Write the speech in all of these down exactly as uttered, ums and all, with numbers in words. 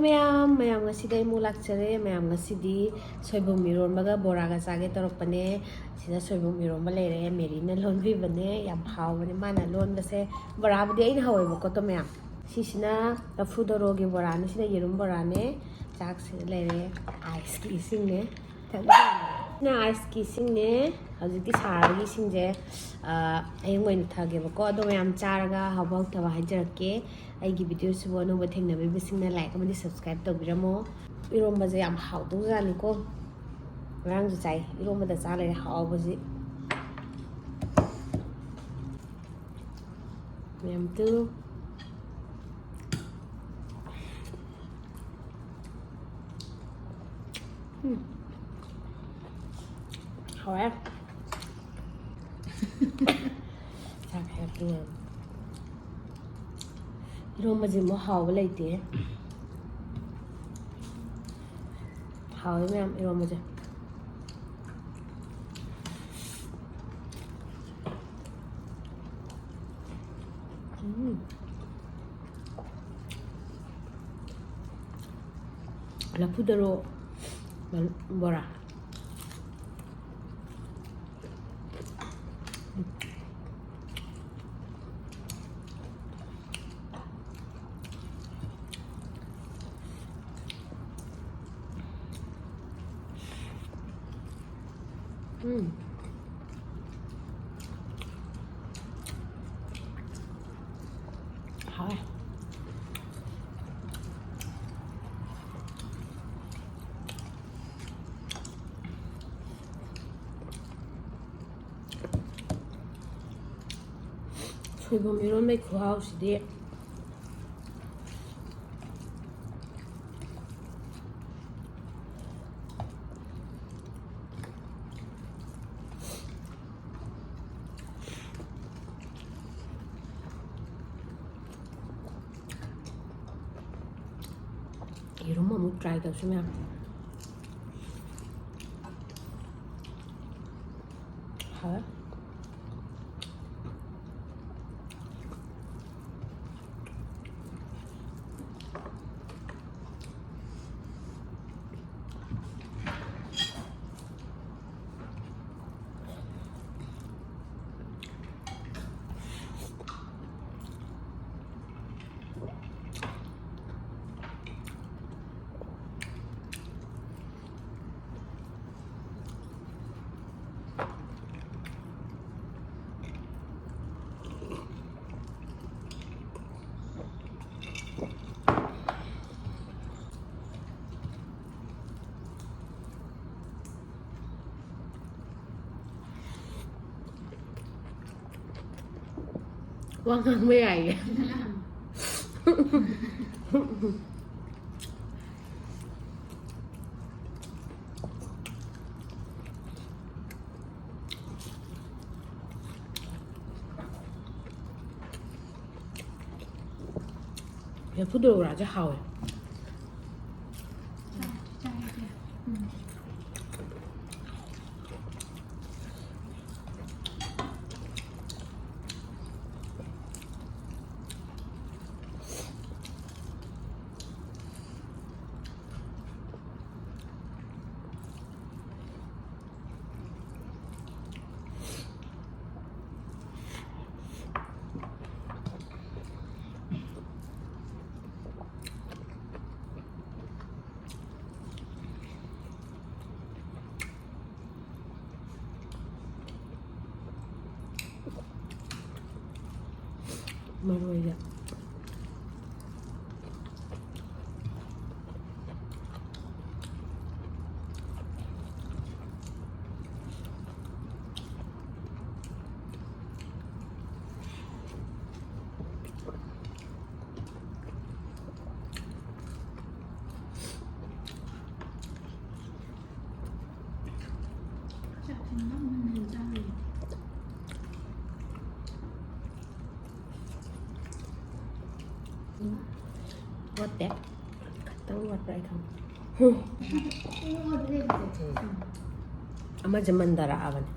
ꯃꯌꯥꯝ ꯃꯌꯥꯝ ꯉꯁꯤꯗꯤ ꯑꯩ ꯑꯃꯨꯛ ꯂꯥꯛꯆꯔꯦ꯫ ꯃꯌꯥꯝ ꯉꯁꯤꯗꯤ ꯁꯣꯏꯕꯨꯝ ꯏꯔꯣꯟꯕꯒ ꯕꯣꯔꯥꯒ ꯆꯥꯒꯦ ꯇꯧꯔꯛꯄꯅꯦ꯫ ꯁꯤꯗ ꯁꯣꯏꯕꯨꯝ ꯏꯔꯣꯟꯕ ꯂꯩꯔꯦ, ꯃꯦꯔꯤꯅ ꯂꯣꯟꯕꯤꯕꯅꯦ꯫ ꯌꯥꯝ ꯍꯥꯎꯕꯅꯦ ꯃꯥꯅ ꯂꯣꯟꯕꯁꯦ꯫ ꯕꯣꯔꯥꯕꯨꯗꯤ ꯑꯩꯅ ꯍꯧꯋꯦꯕꯀꯣ꯫ ꯇꯣ ꯃꯌꯥꯝ, ꯁꯤꯁꯤꯅ ꯂꯐꯨ ꯊꯔꯣꯒꯤ ꯕꯣꯔꯥꯅꯦ, ꯁꯤꯅ ꯌꯦꯔꯨꯝ ꯕꯣꯔꯥꯅꯦ꯫ ꯆꯥꯛꯁꯤꯗ ꯂꯩꯔꯦ ꯑꯥꯏꯁꯀꯤ ꯏꯁꯤꯡꯅꯦ꯫ ꯁꯤꯅ ꯑꯥꯏꯁꯀꯤ ꯏꯁꯤꯡꯅꯦ꯫ ꯍꯧꯖꯤꯛꯇꯤ ꯁꯥꯔꯒꯤ ꯏꯁꯤꯡꯁꯦ, ꯑ, ꯑꯌꯤꯡꯕ ꯑꯣꯏꯅ ꯊꯛꯑꯒꯦꯕꯀꯣ꯫ ꯑꯗꯣ ꯃꯌꯥꯝ ꯆꯥꯔꯒ ꯍꯥꯎꯕ ꯍꯥꯎꯇꯕ ꯍꯥꯏꯖꯔꯛꯀꯦ꯫ ꯑꯩꯒꯤ ꯚꯤꯗꯤꯑꯣꯁꯤꯕꯨ ꯑꯅꯧꯕ ꯊꯦꯡꯅꯕꯤꯕꯁꯤꯡꯅ ꯂꯥꯏꯛ ꯑꯃꯗꯤ ꯁꯕꯁꯀ꯭ꯔꯥꯏꯕ ꯇꯧꯕꯤꯔꯝꯃꯣ꯫ ꯏꯔꯣꯝꯕꯁꯦ ꯌꯥꯝ ꯍꯥꯎꯗꯧꯖꯥꯠꯅꯤꯀꯣ꯫ ꯉꯔꯥꯡꯁꯨ ꯆꯥꯏ, ꯏꯔꯣꯝꯕꯗ ꯆꯥ ꯂꯩꯔꯦ ꯍꯥꯎꯕꯁꯤ꯫ ꯃꯌꯥꯝ ꯇꯨ꯫ ꯎꯝ꯫ ꯍꯥꯎꯔꯦ꯫ ꯆꯥꯛ ꯍꯦꯛ ꯇꯨ꯫ ꯏꯔꯣꯝꯕꯁꯦ ꯑꯃꯨꯛ ꯍꯥꯎꯕ ꯂꯩꯇꯦ꯫ ꯍꯥꯎꯋꯦ ꯃꯌꯥꯝ ꯏꯔꯣꯝꯕꯁꯦ꯫ ꯎꯝ꯫ ꯂꯐꯨ ꯊꯔꯣ ꯕꯣꯔꯥ꯫ ꯎꯝ꯫ ꯍꯥꯎꯋꯦ꯫ ꯁꯣꯏꯕꯨꯝ ꯏꯔꯣꯟꯕꯩ ꯈꯨꯍꯥꯎꯁꯤꯗꯤ꯫ ꯌꯦꯔꯨꯝ ꯑꯃꯨꯛ ꯇ꯭ꯔꯥꯏ ꯇꯧꯁꯤ ꯃꯌꯥꯝ꯫ ꯍꯥꯎꯋꯦ꯫ ꯋꯥ ꯉꯥꯡꯕ ꯌꯥꯏꯌꯦ꯫ ꯂꯐꯨ ꯗꯣꯔꯥꯁꯦ ꯍꯥꯎꯋꯦ꯫ ꯃꯔꯣꯏꯒ꯫ ꯋꯥꯠꯇꯦ꯫ ꯈꯤꯇꯪ ꯋꯥꯠꯄ꯭ꯔꯥ ꯑꯩ ꯈꯪꯗꯦ꯫ ꯑꯃꯁꯦ ꯃꯟꯊꯔꯛꯑꯕꯅꯦ꯫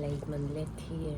ꯂꯩꯃꯟꯂꯦ ꯊꯤꯌꯦ꯫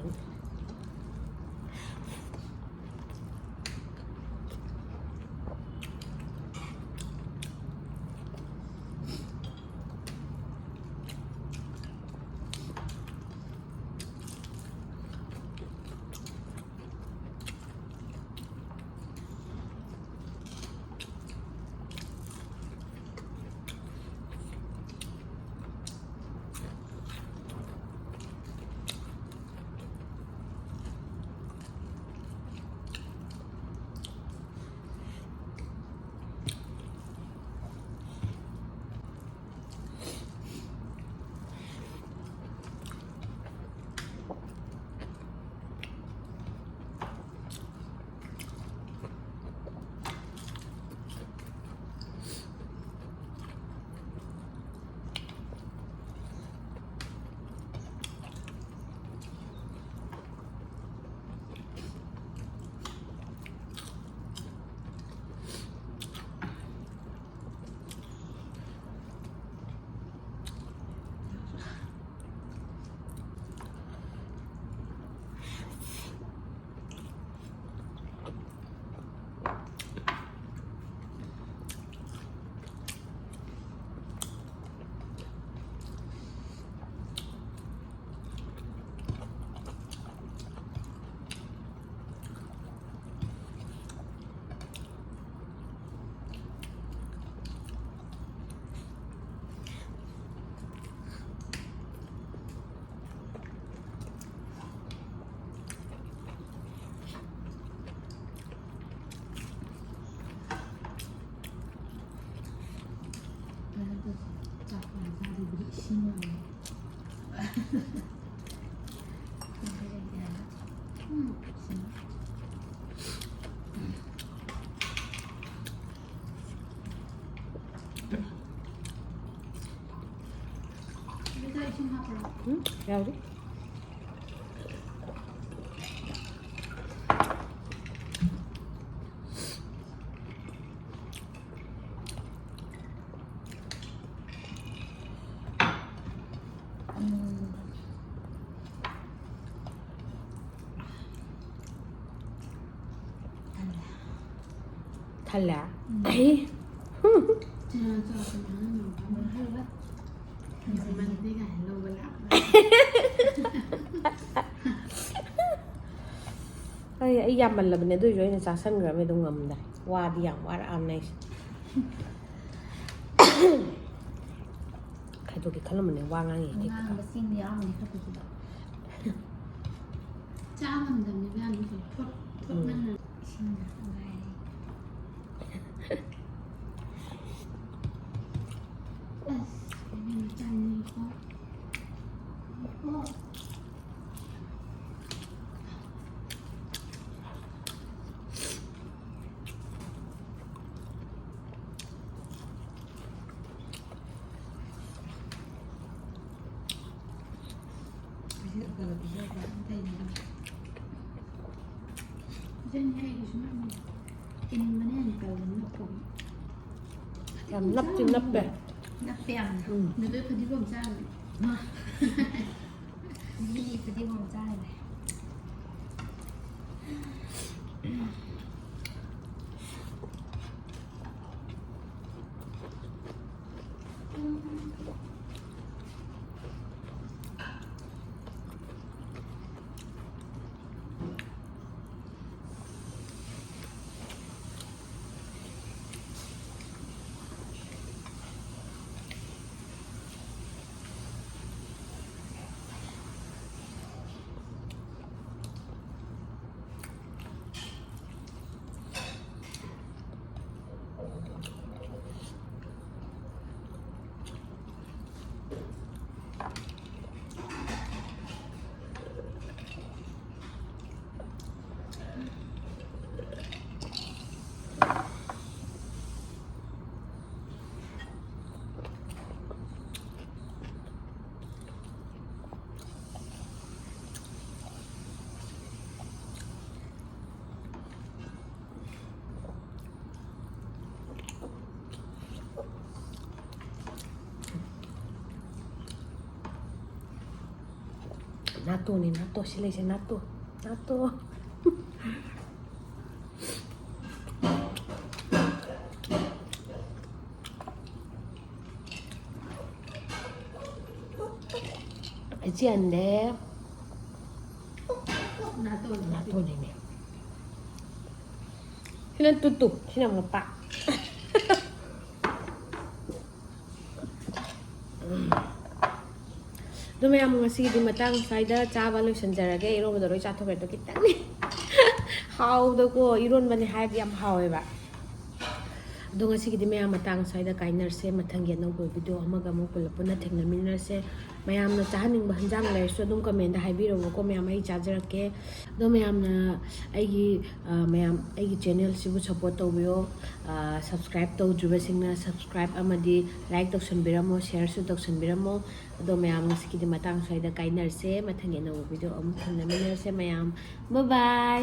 ꯎꯝ, ꯌꯥꯎꯔꯤ꯫ ꯊꯜꯂꯦ꯫ ꯎꯝ꯫ ꯑꯩ꯫ ꯑꯩ, ꯑꯩ ꯌꯥꯝꯃꯜꯂꯕꯅꯦ, ꯑꯗꯨꯏꯁꯨ ꯑꯩꯅ ꯆꯥꯁꯟꯈ꯭ꯔꯕꯅꯤ, ꯑꯗꯨꯝ ꯉꯝꯗ꯭ꯔꯦ꯫ ꯋꯥꯗꯤ ꯌꯥꯝ ꯋꯥꯔꯛꯑꯕꯅꯦ ꯑꯩꯁꯦ꯫ ꯈꯥꯏꯗꯣꯛꯀꯦ ꯈꯜꯂꯝꯕꯅꯦ, ꯋꯥ ꯉꯥꯡꯉꯤ ꯍꯦꯛꯇ꯫ ꯉꯥꯡꯕꯁꯤꯡꯗꯤ ꯌꯥꯎꯔꯝꯒꯅꯤ ꯈꯔ ꯈꯔ꯫ ꯆꯥ ꯉꯝꯗꯕꯅꯤ ꯏꯕꯦꯝꯃ, ꯊꯣꯠ ꯊꯣꯠ ꯎꯝ꯫ ꯃꯟꯅ ꯏꯁꯤꯡꯗ ꯉꯥꯏꯔꯦ꯫ ꯑꯁ, ꯏꯕꯦꯝꯃ ꯆꯥꯅꯤꯡꯉꯤꯀꯣ꯫ ꯀꯣ꯫ ꯌꯥꯝ ꯅꯞꯇꯤ ꯅꯞꯄꯦ꯫ ꯅꯞꯄꯦ ꯌꯥꯝꯅ꯫ ꯎꯝ꯫ ꯅꯈꯣꯏ ꯐꯗꯤꯒꯣꯝ ꯆꯥꯕꯅꯤ꯫ ꯃꯤ ꯐꯗꯤꯒꯣꯝ ꯆꯥꯔꯤꯅꯦ꯫ ꯅꯥꯇꯣꯅꯦ, ꯅꯥꯇꯣ꯫ ꯁꯤ ꯂꯩꯁꯦ ꯅꯥꯇꯣ, ꯅꯥꯇꯣ꯫ ꯏꯆꯦ ꯑꯟꯗꯦ꯫ ꯅꯥꯇꯣꯅꯦ꯫ ꯅꯥꯇꯣꯅꯦꯃꯤ꯫ ꯁꯤꯅ ꯇꯨꯇꯨ, ꯁꯤꯅ ꯃꯄꯥ꯫ ꯑꯗꯣ ꯃꯌꯥꯝ, ꯉꯁꯤꯒꯤꯗꯤ ꯃꯇꯥꯡ ꯁ꯭ꯋꯥꯏꯗ ꯆꯥꯕ ꯂꯣꯏꯁꯤꯟꯖꯔꯒꯦ꯫ ꯏꯔꯣꯟꯕꯗꯣ ꯂꯣꯏ ꯆꯥꯊꯣꯛꯈ꯭ꯔꯦ꯫ ꯑꯗꯣ ꯈꯤꯇꯪꯗꯤ ꯍꯥꯎꯗꯀꯣ, ꯏꯔꯣꯟꯕꯅꯦ ꯍꯥꯏꯔꯗꯤ ꯌꯥꯝ ꯍꯥꯎꯋꯦꯕ꯫ ꯑꯗꯣ ꯉꯁꯤꯒꯤꯗꯤ ꯃꯌꯥꯝ ꯃꯇꯥꯡ ꯁ꯭ꯋꯥꯏꯗ ꯀꯥꯏꯅꯔꯁꯦ꯫ ꯃꯊꯪꯒꯤ ꯑꯅꯧꯕ ꯚꯤꯗꯤꯑꯣ ꯑꯃꯒ ꯑꯃꯨꯛ ꯄꯨꯂꯞ ꯄꯨꯟꯅ ꯊꯦꯡꯅꯃꯤꯟꯅꯔꯁꯦ꯫ ꯃꯌꯥꯝꯅ ꯆꯥꯍꯟꯅꯤꯡꯕ ꯍꯤꯟꯖꯥꯡ ꯂꯩꯔꯁꯨ ꯑꯗꯨꯝ ꯀꯃꯦꯟꯗ ꯍꯥꯏꯕꯤꯔꯛꯎꯀꯣ, ꯃꯌꯥꯝ ꯑꯩ ꯆꯥꯖꯔꯛꯀꯦ꯫ ꯑꯗꯣ ꯃꯌꯥꯝꯅ ꯑꯩꯒꯤ, ꯑ, ꯃꯌꯥꯝ ꯑꯩꯒꯤ ꯆꯦꯅꯦꯜꯁꯤꯕꯨ ꯁꯞꯄꯣꯔꯠ ꯇꯧꯕꯤꯌꯣ꯫ ꯑ, ꯁꯕꯁꯀ꯭ꯔꯥꯏꯕ ꯇꯧꯗ꯭ꯔꯤꯕꯁꯤꯡꯅ ꯁꯕꯁꯀ꯭ꯔꯥꯏꯕ ꯑꯃꯗꯤ ꯂꯥꯏꯛ ꯇꯧꯁꯟꯕꯤꯔꯝꯃꯣ, ꯁꯤꯌꯔꯁꯨ ꯇꯧꯁꯟꯕꯤꯔꯝꯃꯣ꯫ ꯑꯗꯣ ꯃꯌꯥꯝ, ꯉꯁꯤꯒꯤꯗꯤ ꯃꯇꯥꯡ ꯁ꯭ꯋꯥꯏꯗ ꯀꯥꯏꯅꯔꯁꯦ꯫ ꯃꯊꯪꯒꯤ ꯑꯅꯧꯕ ꯚꯤꯗꯤꯑꯣ ꯑꯃꯨꯛ ꯊꯦꯡꯅꯃꯤꯟꯅꯔꯁꯦ ꯃꯌꯥꯝ꯫ ꯕꯥꯏ ꯕꯥꯏ꯫